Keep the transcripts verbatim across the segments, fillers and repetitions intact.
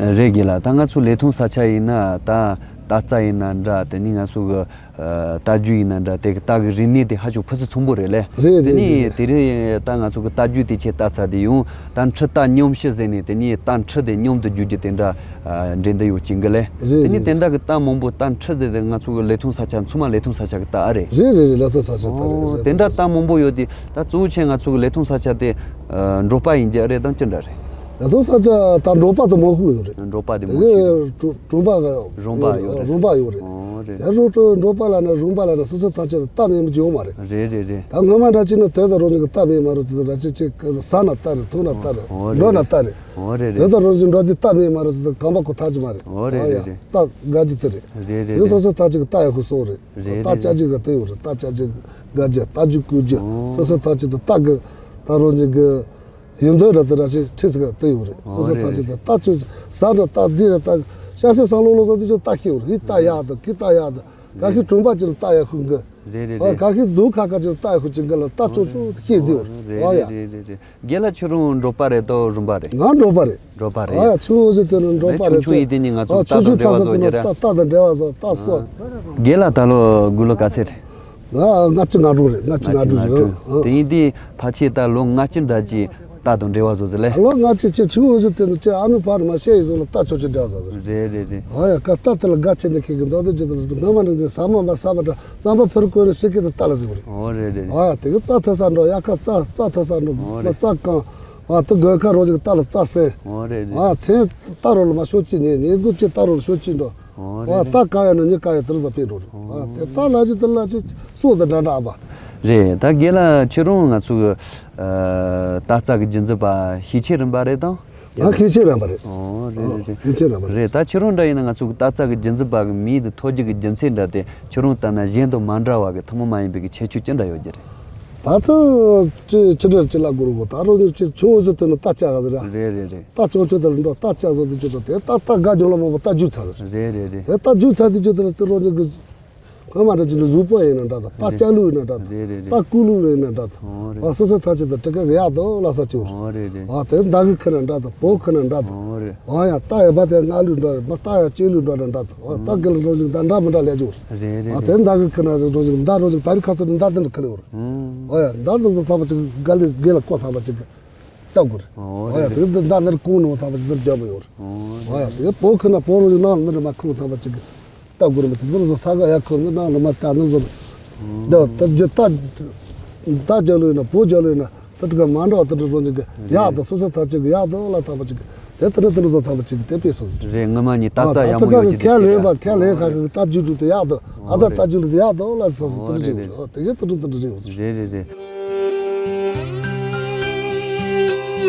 རེད། རེད་རྒན་ལགས། ད་ང་ཚོ་ལེགས་མཐོང་ས་ཆ་ཡིན་ན། ད་རྟ་རྩ་ཡིན་ན་འདྲ། དེ་ནས་ང་ཚོ་གི་ཨ་རྟ་རྒྱུག་ཡིན་ན་འདྲ། དེ་གི་རྟ་གི་རིག་གནས་དེ་ཧ་ཅང་ཕུན་སུམ་ཚོགས་པོ་རེད་ལེ། རེད་རེད། དེ་ནས་རེད་རེད། དེ་རིང་ད་ང་ཚོ་གི་རྟ་རྒྱུག་དེ་ཆེད་ལྟ་ཚར་དེ་ཡང་ད་འཕྲུལ་རྟ་སྙོམས་ཞུགས་ཟེར་ནས། དེ་ནས་རྟ་འཕྲུལ་དེ་སྙོམས་དུ་རྒྱུག་རྒྱུ་དེ་འདྲ་ཨ་འགྲན་བསྡུར་ཡང་བྱེད་གི་ལེ། རེད་དེ་ནས་རེད། དེ་འདྲ་གི་རྟ་མང་པོ། རྟ་འཕྲུལ་ཟེར་དེ་ང་ཚོ་གི་ལེགས་མཐོང་ས་ཆ་ཚང་མ་ལེགས་མཐོང་ས་ཆ་གི་རྟ་ཨ་རེད། རེད་རེད་རེད། ལེགས་མཐོང་ས་ཆ་རྟ་རེད། ཨོ། རེད། དེ་འདྲ་རྟ་མང་པོ་ཡོད་དེ། ད་གཙོ་བོ་ཆེ་ང་ཚོ་གི་ལེགས་མཐོང་ས་ཆ་དེ་ཨ་འབྲོག་པ་ཡིན་རྒྱུ་རེད་དམ་ཅི་འདྲ་རེད། ལེགས་མཐོང་ས་ཆ་ད་འབྲོག་པ་དང་མང་པོ་ཡོད་རེད། འབྲོག་པ་དེ་དེ་མང་གི་ཤོས་རུ་རུམ་པ་ག་རུམ་པ་ཡོད་རེད། རུམ་པ་ཡོད་རེད། ཨོ་རེད། དེ་རུ་འབྲོག་པ་ལ་ན་རུམ་པ་ལ་ན་སོ་སོ་ཐམས་ཅད་རྟ་མེད་མི་ཅིག་ཡོད་མ་རེད། རེད་རེད་རེད། ད་སྔོན་མ་འདྲ་ཅིག་ན་དེ་ད་རུང་ཅིག་རྟ་མེད་མ་རུ་ཅིག་ད་ཅིག་ཅིག་ཟ་ན་རྟ་རེད། འཐུང་ན་རྟ་རེད། ཨོ་རེད། འགྲོ་ན་རེད། རྟ་རེད། ཨོ་རེད་དེ་རེད། ད་རུང་ཅིག་འགྲོ་དུས་རྟ་མེད་མ་རུ་ཅིག་ད་གོམ་པ་ཁོ་ཐག་ཅིག་མ་རེད། ཨོ་རེད། ཨ་ཡ་རེད་རེད། རྟ་དགའ་རྒྱུ་དེ་རེད། རེད་རེད། དེ་རེད། སོ་སོ་ཐམས་ཅད་ཀྱི་རྟ་ཡག་ཤོས་སོ་རེད། རེད་རེད། རྟ་ཅག་ཅིག་ག་དེ་ཡོད་རེད། རྟ་ཅག་ཅིག་དགའ་རྒྱུ། རྟ་རྒྱུག་རྐུ་རྒྱུ། ཨོ། སོ་སོ་ཐམས་ཅད་དུ་རྟ་གི་ད་རུང་ཅིག་གི་ཡིན་འདོད་ར་དེ་ར་ཞིག་ཁྲིད་ཟིག་དེ་ཡོད་རེད། སོ་ཨོ་སོ་རེད་ཐམས་ཅད་རེད། དུ་རྟ་ཅོ་ཟ་ན་རྟ་འདི་ར་རྟ་ཤ་ཟ་ས་ལོ་ལོ་ཟ་དུས་ཅོ་རྟ་ཤི་ཡོད་རེད། ཧི་རྟ་ཡག་དང་གི་རྟ་ཡག་དང་ག་ཤི་གྲོང་པ་ཅིག་ལ་རྟ་ཡག་ཤོས་གི། རེད་རེད་ཨ་རེད། ག་ཤི་རྫོང་ཁ་ཁ་ཅིག་ལ་རྟ་ཡག་ཤོས་ཅིག་གི་ལ་རྟ་ཅོ་ཅོ་ཤི་དེ་ཡོད་རེད། ཨ་ཡ་རེད་རེད་རེད། རྒན་ལགས་ཁྱོད་རང་འབྲོག་པ་རེད་དོ་རུམ་པ་རེད། ང་འབྲོག་པ་རེད། འབྲོག་པ་རེད། ཨ་ཡ་ཆུ་བོ་ཟེར་དེ་ནི་འབྲོག་པ་རེད། ཆུང་ཆུང་ཡིན་དེ་ནི་ང་ཨ་ཚོ་ཆུ་རྟ་ཆུ་དང་འབྲེལ་བ་ཚ་ས་བཟོ་ཀུན་རྒྱུ་ལ་རེད། རྟ་དང་འབྲེལ་བ་བཟོ་རྟ་གསོ། རྒན་ལགས་ད་ལོ་དགུང་ལོ་ག་ཚད་རེད། ང་ལྔ་བཅུ་ང་དྲུག་རེད། ལྔ་བཅུ་ང་དྲུག་ལྔ་བཅུ་ང་དྲུག་རེད། དེ་ཡིན་དུས་ཕལ་ཆེར་ད་ལོ་ལྔ་བཅུ་འདྲ་ཅིག་རྟ་དང་འབྲེལ་བ་བཟོ་ཟེར་ལེ། ལོ་ལྔ་བཅུ་ཅིག་ཆུ་བོ་ཟེར་དེ་ནི་ཅིག་ཨ་མའི་ཕ་རུ་མ་ཤེས་ཡི་བཟོ་ལ་རྟ་ཅོ་ཅོ་འབྲེལ་བ་བཟོ་ཟེར། རེད་རེད་རེད། ཨ་ཡ་ཀ་རྟ་དེ་ལ་དགའ་ཆེ་ནི་ཁེ་གི་མདོ་དོ་ཅི་དང་ལ་ང་མ་འདྲ་ཅིག་ཟ་མ་མ་ཟ་མ་འདྲ། རྩམ་པ་ཕུར་བསྐོལ་ནས་ཤི་སྐད་དུ་རྟ་ལ་ཟེར་བ་རེད། ཨོ་རེད་རེད། ཨ་དེ་གི་རྩྭ་ཐ་ས་འགྲོ། ཡ་ཁ་རྩྭ་རྩྭ་ཐ་ས་འགྲོ། ཨོ་མ་རེད། རྩྭ་གང་། ཨ་དེ་དགོན་ཁ་རོ་ཅིག་རྟ་ལ་རྩྭ་ཟེར། ཨོ་རེད་རེད། ཨ་མཚན་རྟ་རོ་ལ་མ་ཤོ་ཅི་ཉེ་ཉེ་དགུ་ཅི་རྟ་རོ་ལ་ཤོ་ཅི་འགྲོ། ཨོ་ཨ་རེད་རེད། རྟ་གང་ཡོད་ན་ཉི་གང་ཡོད་དེར་བཟོ་ཕེ་འགྲོ་རེད། ཨོ་ཨ་དེ་རྟ་ལ་ཅི་དེ་ལ་ཅི་སོ་དང་འདྲ་འདྲ་ཨ་པ། རེད། ད་རྒན་ལགས་ཁྱེད་རང་ང་ཚོ་གི་ཨ་རྟ་རྩ་གི་རྒྱུན་འཛིན་པ་ཤེས་ཆེ་རིམ་པ་རེད་དང་། ང་ཤེས་ཆེ་རིམ་པ་རེད། ཨོ་རེད་རེད་རེད། ཤེས་ཆེ་རིམ་པ་རེད། རེད། ད་ཁྱེད་རང་འདྲ་ཡིན་ན་ང་ཚོ་གི་རྟ་རྩ་གི་རྒྱུན་འཛིན་པ་གི་མིང་དེ་ཐོབ་རྒྱུ་གི་རྒྱུ་མཚན་འདྲ་དེ་ཁྱེད་རང་ལྟར་ན་གཞན་དང་མ་འདྲ་བ་གི་ཐུན་མོང་མ་ཡིན་པའི་གི་ཁྱད་ཆོས་ཅི་འདྲ་ཡོད་རྒྱུ་རེད། ད་ལྟ་ཅི་ཅི་འདྲ་ཅི་ལ་གོ་རུ་གོ་ད་རུང་ཅི་ཆུང་ཟེར་དེ་ནི་རྟ་ལྕག་ག་ཟེར་ར། རེད་རེད་རེད། རྟ་ཆུང་ཆུང་དེ་ལ་འགྲོ་རྟ་ལྕག་ཟེར་དེ་ཅི་འདྲ་དེ་རྟ་རྟ་དགའ་ཉོ་ལ་མོ་པ་རྟ་རྒྱུག་ཚ་ཟེར། རེད་རེད་རེད། དེ་རྟ་རྒྱུག་ཚ་དེ་ཅི་དེ་ལ་དེ་རུང་ཅི་གི་ཁོ་མ་འདྲ་ཅི་འདྲ་གཟུགས་པོ་ཡིན་ན་འདྲ་དང་རྟ་ལྕག་ལུག་ཡིན་ན་འདྲ་དང་རེད་རེད་རེད། རྟ་རྐུ་ལུག་ཡིན་ན་འདྲ་དང་ཨོ་རེད། ཨ་སོ་སོ་ཐག་ཆོད་དང་དྲི་ཀ་གི་ཡག་དོ་ལ་ས་ཅི་རུ། ཨོ་རེད་རེད། ཨ་དེ་མདའ་གི་ཁ་ན་འདྲ་དང་བོ་ཁ་ན་འདྲ་དང་། ཨོ་རེད། ཨ་ཡ་རྟ་ཡ་མ་དེ་ང་ལུག་འདྲ་མ་རྟ་ཡ་ལྕེ་ལུག་འདྲ་འདྲ་འདྲ་དང་ཨ་རྟ་གི་ལ་རོ་ཅིག་འདྲ་འདྲ་མི་འདྲ་ལས་ཅི་རུ། རེད་རེད་ཨ་རེད། དེ་མདའ་གི་ཁ་ན་རོ་ཅིག་མདའ་རོ་ཅིག་ད་རི་ཁ་སོ་ནི་མདའ་དེ་འདྲ་ཁ་ལེ་རུ། ཨོ་ཡ་མདའ་དེ་ཚོ་ཐག་པ་ཅིག་ག་ལེ་གེ་ལ་ཀོ་ཐག་པ་ཅིག་གི་ལྟ་དགོས་རེད། ཨོ་ཨོ་ཡ་རེད་དེ་རེད། འདི་མདའ་ནར་ཀུང་ནོ་ཐག་པ་ཅིག་འདིར་རྒྱབ་ཡོད་རེད། ཨོ་ཨོ་ཡ་རེད། དེ་བོ་ཁ་ན་བོ་རོ་ཅིག་ནང་ལ་འདིར་མ་ཁུང་ཐག་པ་ཅིག་གི་ལྟ་དགོས་རེད། མི་ཚེ་འདིར་བཟོ་ས་ག་ཡ་ཁོ་འདི་ནང་ལ་མ་ལྟ་ནི་བཟོ་རེད། འདི་ད་རྒྱུ་ད་ད་རྒྱ་ལོས་ན་བོ་རྒྱ་ལོས་ན་ད་དེ་ག་མ་འདྲ་བ་དེ་འདྲ་རོ་ཅིག་གི་ཡག་ཏུ་སོ་སོ་ཐག་ཅིག་གི་ཡག་ཏུ་ལ་ཐག་པ་ཅིག་གི་དེ་དེ་འདྲ་དེ་འདྲ་བཟོ་ཐག་པ་ཅིག་གི་དེ་དཔེ་སོ་སོ་རེད། ངོ་མ་ཉིད་ད་ཨ་རྩ་ད་ཡག་ད་མོ་ག་ཡོད་ཀྱི་ཁས་ལེན་པ་ཁས་ལེན་ཁ་གི་ད་རྒྱུ་འདུག་དེ་ཡག་ཏུ་ཨ་ད་ད་རྒྱུ་འདུག་དེ་ཡག་ཏུ་ལ་སོ་སོ་དེ་འདྲ་ཅིག་རེད། དེ་གི་དེ་འདྲ་དེ་འདྲ་རེད། རེད་རེད་རེད།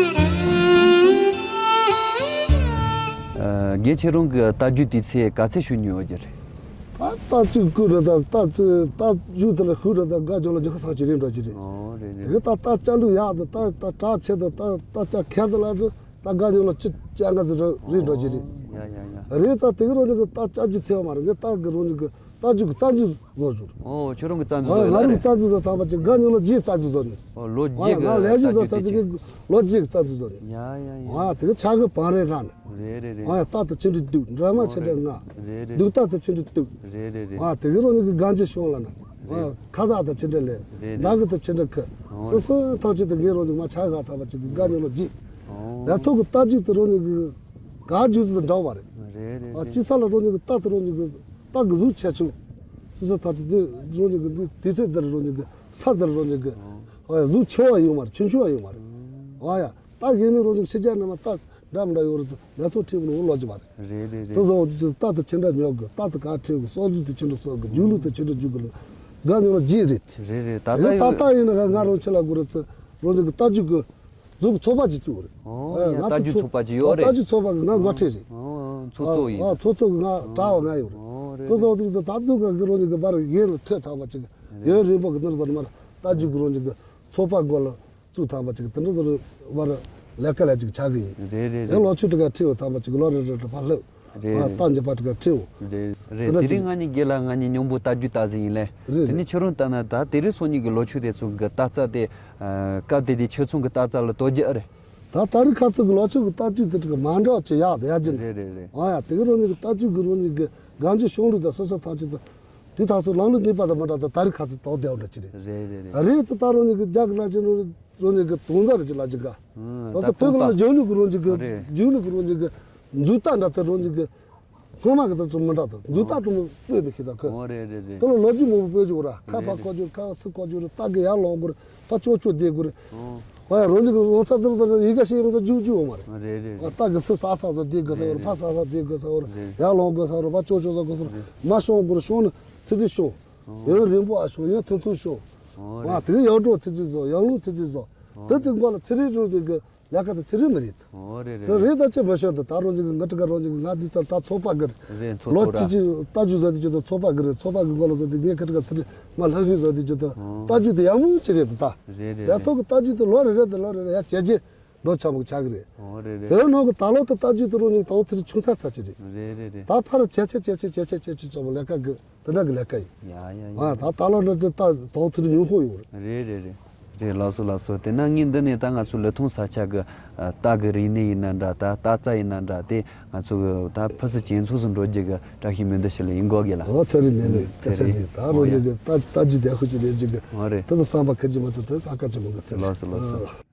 ཨ་རྒན་ཁྱེད་རང་གི་རྟ་རྒྱུག་དུས་ཚོད་ག་ཚད་ཞུ་མྱོང་ཡོད་ཀྱི་རེད། ད་རྟ་གཅིག་བརྐུས་རེད་ད་རྟ་གཅིག་རྟ་རྒྱུག་དེ་ལ་ཤུགས་རེད་ད་དགའ་ཇོ་ལ་རྒྱུག་ཁ་སང་ཅི་རིང་འགྲོ་ཀྱི་རེད། ཨོ་རེད་དེ་རེད། གི་ད་རྟ་ལྕག་ལུག་ཡག་ད་རྟ་རྟ་དྲག་ཆེ་ད་རྟ་རྟ་ལྕག་ཁལ་དེ་ལ་རེད་ད་དགའ་ཇོ་ལ་ཅི་ལྕག་འགའ་ཟེར་རིང་འགྲོ་ཀྱི་རེད། ཡ་ཡ་ཡ། རེད་ད་དེ་གི་རོ་ནི་གི་རྟ་ལྕག་ཅི་ཚེ་བ་མ་རེད་གི་རྟ་གི་རོ་ནི་གི་རྟ་རྒྱུག་གི་རྩ་འཛུགས་བཟོ་རྒྱུ་རེད། ཨོ་ཁྱོད་རང་གི་རྩ་འཛུགས་ཨ་བཟོ་ཡོད་ང་ལ་རང་རེད། རྩ་འཛུགས་བཟོ་ཐང་པ་ཅིག་དགའ་ཉོ་ལ་རྗེས་རྩ་འཛུགས་བཟོ་ནི། ཨོ་ལོ་རྗེས་ཨ་ང་ལས་གཞི་བཟོ་ཚར་དེ་གི་ལོ་རྗེས་ཀྱི་རྩ་འཛུགས་བཟོ་ནི། ཡ་ཡ་ཡ། ཨ་དེ་གི་ཆ་གི་བང་རེ་རང་ནི། རེད་རེད་རེད། ཨ་ཡ་རྟ་དེ་ཆེ་འདྲི་སྡུག་འདྲ་མ་ཆེ་འདྲ་ང་། རེད་རེད། སྡུག་རྟ་དེ་ཆེ་འདྲི་སྡུག་རེད་རེད་རེད། ཨ་དེ་གི་རོ་ནི་གི་དགའ་འཇི་ཤོང་ལ་ན། ཨ་རེད། ཁ་བཏགས་དེ་ཆེ་འདྲ་ལས། རེད་རེད། མདའ་གི་དེ་ཆེ་འདྲ་ཁུ། ཨོ་སོ་སོ་ཐག་ཆོད་དེ་ངའི་རོ་ནི་མ་ཆ་ག་ཐག་པ་ཅིག་གི་དགའ་ཉོ་ལ་རྗེས། ཨོ། ཡ་ཐོག་གི་རྟ་རྒྱུག་དེ་རོ་ནི་གི་ག་རྒྱུག་ཟེར་འདྲ་བ་རེད། རེད་རེད་ཨ་རེད། ཅི་ས་ལ་རོ་ནི་གི་རྟ་དེ་རོ་ནི་གི་རྟ་གི་གཟུགས་ཆེ་ཆུང་། སི་སི་ཐག་ཆོད་དེ་རོ་ནི་གི་འདི་དུས་ཚོད་དེར་རོ་ནི་གི་ས་དེར་རོ་ནི་གི་ཨོ། ཨ་གཟུགས་ཆེ་བ་ཡོད་མ་རེད་ཆུང་ཆུང་བ་ཡོད་མ་རེད། ཨོ་ཡ་རྟ་གཞན་མི་རོ་ནི་གི་ཕྱི་རྒྱལ་ནང་མ་རྟ་འདྲ་མི་འདྲ་ཡོད་རེད་ཟེར་ལས་ཚོགས་ཁྲིད་པ་ནི་འོ་ལོ་ཅི་བ་རེད། རེད་རེད་རེད། དེ་ཚོ་འོ་དེ་ཚོ་རྟ་དེ་ཆེ་འདྲ་ཉོ་དགོས་རྟ་དེ་ག་ཁྲིད་དགོས་སོ་གཟུགས་དེ་ཆེ་འདྲ་གསོ་དགོས་རྒྱུག་ལུགས་དེ་ཆེ་འདྲ་རྒྱུག་དགོས་རྒྱུག་ལུགས་དགའ་ཉོ་ལ་རྗེས་རེད། རེད་རེད། ད་ད་ཡོད་ད་ཡོད་རྟ་རེད། ཡིན་ན་ག་ང་རོ་ཆེ་ལ་དགོས་རེད་ཟེར་རོ་ནི་གི་རྟ་རྒྱུག་གི་གཟུགས་ཚོགས་པ་ཅིག་བཙུགས་རེད། ཨོ་ཨ་ཡ་ཡ་ད་ཅི་ཚོགས་ཚོགས་པ་ཅིག་ཡོད་ཨ་རེད། ད་ཅི་ཚོགས་པ་གི་ང་འགོ་ཁྲིད་རེད། ཨོ་ཚོགས་གཙོ་ཡིན། ཨ་ཚོགས་གཙོ་གི་ང་གྲྭ་བ་ང་ཡོད་རེད། ཨོ་རེད་ཁོ་རེད། ཚོགས་དེ་ད་ཚོགས་ག་གི་རོ་ནི་གི་བར་ཡན་ལ་ཐོད་ཐག་པ་ཅིག་རེད། ཡོན་རིང་པོ་གི་ནར་ཟར་མར་ད་རྒྱུག་གི་རོ་ནི་གི་ཚོགས་པ་སྒོ་ལ་བཙུགས་ཐག་པ་ཅིག་དེ་འདྲ་ཟེར་བར་ལས་ཀ་ལས་ཅིག་ཆགས་གི་ཡིན། རེད་རེད་ཡང་རེད། ལོ་ཆུ་དྲི་ག་ཁྲིད་འོ་ཐག་པ་ཅིག་ལོ་རེ་རེ་རེ་ཕར་ལྷོད། རེད་ཨ་རེད། རྟ་འཇིབ་པ་དྲི་ག་ཁྲིད་འོ། རེད་རེད། དེ་འདྲ་དེ་རིང་ཅིག་ང་གཉིས་དགེ་ལ་ང་གཉིས་མཉམ་པོ་རྟ་རྒྱུག་ལྟ་ཟིན་ཡིན་ལེ། རེད་དེ་ནས་རེད། ཁྱོད་རང་ལྟ་ན་ད་དེ་རིང་སང་ཉིན་གི་ལོ་ཆུ་དེ་ཚོ་གི་རྟ་རྩ་དེ་ཨ་སྐབས་དེ་དེ་ཁྱོད་ཚོང་གི་རྟ་རྩ་ལ་དོ་རྒྱུ་ཨ་རེད། ད་ད་རིང་ཁ་ཚིག་གི་ལོ་ཆུང་གི་ལྟ་ཅུས་དེ་ཕྲུ་གུ་མ་འདྲ་བ་ཅི་ཡག་དེ་ཡག་ཅི་རེད། རེད་རེད། ཨ་ཡ་དེ་གི་རང་ཉིད་ཀྱི་ལྟ་ཅུས་གི་རང་ཉིད་ཀྱི་གང་ཅི་ཤོང་ལུགས་དང་སོ་སོ་ཐམས་ཅད་དང་དེ་ཐག་སོ་ལམ་ལུགས་གཉིས་པ་དང་མི་འདྲ་དང་ད་རིང་ཁ་ཚིག་དོག་བདེ་བ་འདྲ་ཅི་རེད། རེད་རེད་རེད། རེད་ཙི་ད་རང་ཉིད་ཀྱི་རྒྱ་གི་ལ་ཅི་རང་ཉིད་ཀྱི་དུང་རྩ་རེད་ཅི་ལ་ཅི་ག་ཨང་། རོ་ད་ཙི་བོད་ཀྱི་ལ་སྤུངས་རྒྱུག་ལུགས་གི་རང་ཉིད་ཀྱི་རེད། རྒྱུག་ལུགས་གི་རང་ཉིད་ཀྱི་འཛུགས་སྟངས་འདྲ་དེ་རང་ཉིད་ཀྱི་སྔོན་མ་གི་དང་ཚོ་མི་འདྲ་དང་འཛུགས་སྟངས་དང་སྤོས་མི་ཤེས་དང་ཁོས། ཨོ་རེད་རེད་རེད། དེ་ལ་ལོ་རྒྱུས་མང་པོ་སྤོས་བཅུག་ར་ཁ་ཕར་རེད་རེད། བཀོད་བཅུག་ཁ་སུ་བཀོད་བཅུག་ར་ལྟ་གི་ཡར་ལོང་དགོས་ར་ཕར་ཅོག་ཅོག་བསྡད་དགོས་ར། ཨོ། ཨོ་ཡ་རང་ཉིད་ཀྱི་ལོ་ཙཱ་ཙི་ཙི་ཡི་གེ་ཤེས་མི་ཚོ་རྒྱུག་རྒྱུག་འོང་མ་རེད། རེད་རེད་ཨ་རེད། ལྟ་གི་སུ་ས་ས་ཚོ་བསྡད་དགོས་ས་ཡོད་ར་ཕར་ས་ས་བསྡད་དགོས་ས་ཡོད་ར་རེད། ཡར་ལོང་དགོས་ས་ཡོད་ར་ཕར་ཅོག་ཅོག་ས་དགོས་ས་རེད། མ་ཤོང་དགོས་ར་ཤོང་ན་ཚི་ཚི་ཤོང་། ཨོ། ཡང་རིང་པོ་ཨ་ཤོང་ཡང་ཐུང་ཐུང་ཤོང་། ཨོ་ཨ་རེད། དེ་ཡར་འགྲོ་ཚི་ཚི་བཟོ་ཡར་ལོང་ཚི་ཚི་བཟོ། ཨོ་དེ་དུས་འགོ་ལ་ཚི་རེ་རང་ཅིག་གི་ལས་ཀ་དེ་ཚི་རེ་མི་རེད། ཨོ་རེད་རེད། དེ་རེད་ད་ཅི་མི་ཤེས་འདུག་ད་རང་ཅིག་གི་ང་ཏི་ཀ་རང་ཅིག་གི་ང་འདི་ཚ་ད་ཚོགས་པ་གི་རེད། རེད་ཚོགས་ལོ་ཐོག་ར། གཅིག་གཅིག་ལྟ་རྒྱུ་བཟོ་དེ་ཅི་ད་ཚོགས་པ་གི་རེད། ཚོགས་པ་གི་འགོ་ལ་བཟོ་དེ་ངས་ཁ་ཏི་ཀ་ཚི་རེ་མ་ལྷག་གི་བཟོ་དེ་ཅི་ད་ཨོ། ལྟ་རྒྱུ་དེ་ཡག་མོ་ཅི་རེད་ད་ད། རེད་རེད་ཡ་རེད། ཐོག་གི་ལྟ་རྒྱུ་དེ་ལོ་རེ་རེ་དེ་ལོ་རེ་རེ་ཡ་བྱས་རྗེས་འགྲོ་ཆ་མོ་ཆགས་གི་རེད། ཨོ་རེད་རེད། དེ་ནང་གི་ད་ལོ་དེ་ལྟ་རྒྱུ་དེ་རང་ཉིད་ད་འོ་ཚི་རེ་ཆུང་ཚ་ཚ་ཅི་རེད། རེད་རེད་རེད། ད་ཕར་ཆེ་ཆེ་ཆེ་ཆེ་ཆེ་ཆེ་ཆེ་ཆེ་ཅི་ཙམ་ལས་ཀ་གི་དེ་འདྲ་གི་ལས་ཀ་ཡིན། ཡ་ཡ་ཡ། ཨ་ད་ད་ལོ་འདྲ་ཅི་ད་ད་འོ་ཚི་རེ་ཉུང་ཤོས་ཡོང་རེད། རེད་རེད་རེད། རེད་ལགས་སོ་ལགས་སོ། དེ་ན་ངས་འདི་ནས་ད་ང་ཚོ་ལི་ཐང་ས་ཆ་གི་ཨ་རྟ་གི་རིག་གནས་ཡིན་ན་འདྲ་ད་རྟ་རྩ་ཡིན་ན་འདྲ་དེ་ང་ཚོ་གི་ད་ཕུན་སུམ་ཇེ་ཚོགས་སུ་འགྲོ་རྒྱུ་གི་བཀྲ་ཤིས་སྨོན་འདུན་ཞུ་ལེ་ཡིན་གོ་གི་ལ། ཨོ་ཚེ་རིང་ནས་ནས་ཚེ་ཚེ་རིང་ཚེ་རིང་ད་རོ་ཨོ་ཡ་ནས་ནས་ད་ད་ཇི་དེ་ཧུ་ཅི་རེད་ཇི་གི་ཨོ་རེད། ད་ད་བསམ་པ་ཁ་ཅི་མ་ཐུབ་ད་ཨ་ཁ་ཅི་མ་གི་ཚེ་རིང་ལགས་སོ་ལགས་སོ། ཨ།